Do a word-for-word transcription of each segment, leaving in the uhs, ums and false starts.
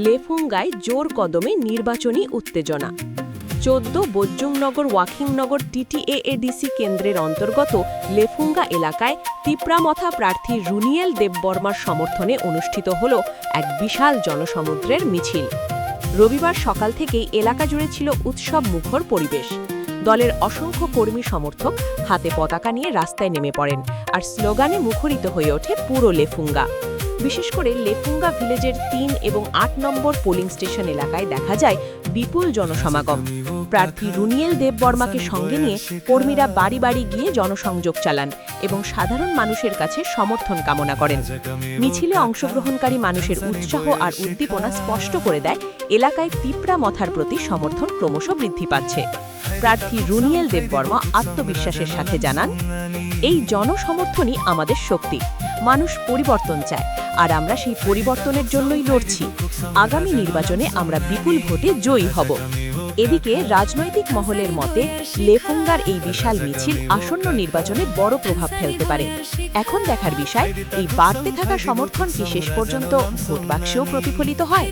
লেফুঙ্গায় জোর কদমে নির্বাচনী উত্তেজনা। চোদ্দ বৈদ্যুংনগর ওয়াকিংনগর টিটিএএডিসি কেন্দ্রের অন্তর্গত লেফুঙ্গা এলাকায় তিপ্রামথা প্রার্থী রুনিয়েল দেববর্মার সমর্থনে অনুষ্ঠিত হল এক বিশাল জনসমুদ্রের মিছিল। রবিবার সকাল থেকেই এলাকা জুড়ে ছিল উৎসব মুখর পরিবেশ। দলের অসংখ্য কর্মী সমর্থক হাতে পতাকা নিয়ে রাস্তায় নেমে পড়েন, আর স্লোগানে মুখরিত হয়ে ওঠে পুরো লেফুঙ্গা। বিশেষ করে লেফুঙ্গা ভিলেজের তিন এবং আট নম্বর পোলিং স্টেশন এলাকায় দেখা যায় বিপুল জনসমাগম। প্রার্থী রুনিয়েল দেববর্মাকে সঙ্গে নিয়ে কর্মীরা বাড়ি বাড়ি গিয়ে জনসংযোগ চালান এবং সাধারণ মানুষের কাছে সমর্থন কামনা করেন। মিছিলে অংশগ্রহণকারী মানুষের উৎসাহ আর উদ্দীপনা স্পষ্ট করে দেয় এলাকায় তিপ্রামথার প্রতি সমর্থন ক্রমশ বৃদ্ধি পাচ্ছে। প্রার্থী রুনিয়েল দেববর্মা আত্মবিশ্বাসের সাথে জানান, "এই জনসমর্থনই আমাদের শক্তি। মানুষ পরিবর্তন চায়, আর আমরা সেই পরিবর্তনের জন্যই লড়ছি। আগামী নির্বাচনে আমরা বিপুল ভোটে জয়ী হব।" এদিকে রাজনৈতিক মহলের মতে লেফুঙ্গার এই বিশাল মিছিল আসন্ন নির্বাচনে বড় প্রভাব ফেলতে পারে। এখন দেখার বিষয়, এই বাড়তে থাকা সমর্থন কি শেষ পর্যন্ত ভোট বাক্সেও প্রতিফলিত হয়?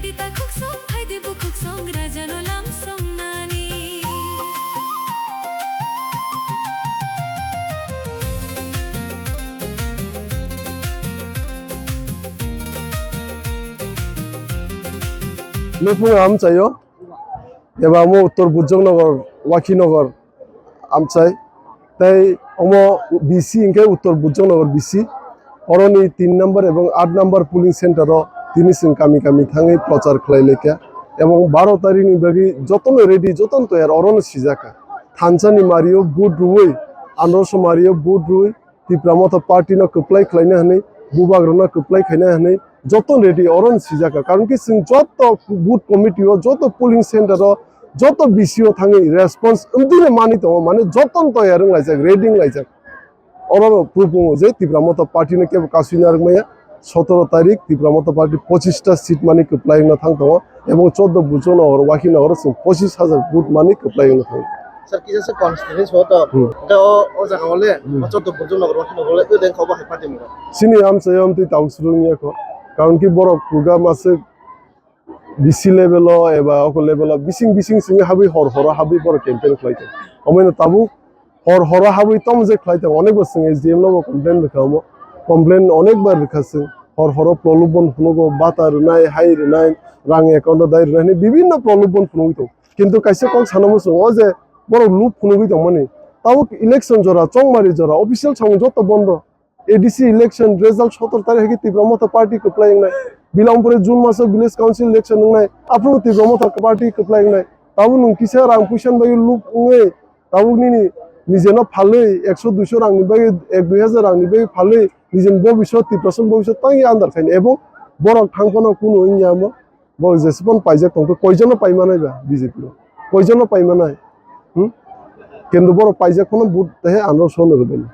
Lephung amchaio, eba omo Uttor Bujongnagar, Wakhinagar amchai. Tei omo B C hinkhe Uttor Bujongnagar B C. Oroni tin number ebong aat number polling center o tini chwng kami kami thangwi prochar khlai laikha. Ebong baro tarikh ni bagwi jotono ready, jotono toyar orono sijakha. Thansa ni mario vote rwui, androso mario vote rwui, Tipra Motha Party no kwplai khlaina hwnwi, bubagrano kwplai khaina hwnwi joto ready oro no sijak kha. Karon ki chwng joto booth committee o, joto polling center o, joto B C o thangwi response wngdino manwi tongo, mane joto no toyar wng laijak, ready wng laijak. Oro no proof wngo je Tipra Motha Party no kebo kasui narwk maya. Sotoro tarik Tipra Motha Party pochista seat mani kwplai wngna thang tongo, ebong chordo Bujongnagar, Wakhinagar o chwng pochis hajar vote mani kwplai wngna thang. Sir, kisa se constituency ho to, Hmm. Hwnkhe o, o jaga o le, Hmm. O chordo Bujongnagar, Wakhinagar o le, o dengkha bo hai party mwngo. Chini amchaio amtwi tabuk swrwng ya kho, karon ki borok kuga masuk B C level o eba oko level o bising bising simi habwi hor horo habwi borok campaign khlai tongo. Omoino tabuk hor horo habwi tamo je khlai tongo, onek bo chwng S D M no bo complain rwkha omo, complain onek bar rwkha chwng, hor horo prolobon phunukgo, bata rwnai, hai rwnai, rang account o dai rwnai hinwi bibinno prolobon phunugwi tongo. Kintu kaisa kok sana muchungo, o je borok lub phunugwi tongmani, tabuk election jora, chongmari jora, official samung joto bondo. A D C election result sotor tarikh hai khe Tipra Motha Party kwplai wngnai. Bilampur June maso village council election wngnai. Aphuru Tipra Motha Party kwplai wngnai. Tabuk nwng kisa rang puisa ni bagwi lub wngwi, tabuk nini nijeno phalwi ekso duiso rang ni bagwi, ek dui hajar rang ni bagwi phalwi nijeni bobiswt, Tiprasani bobiswt tangwi andar khaini. Ebong borok thang phano kunu wngya omo. Bo jesupon paijak tongkhe koijono paimanai ba B J P rok? Koijono paimanai? Hmm? Kintu borok paijak phano vote he ano sono rwbaini.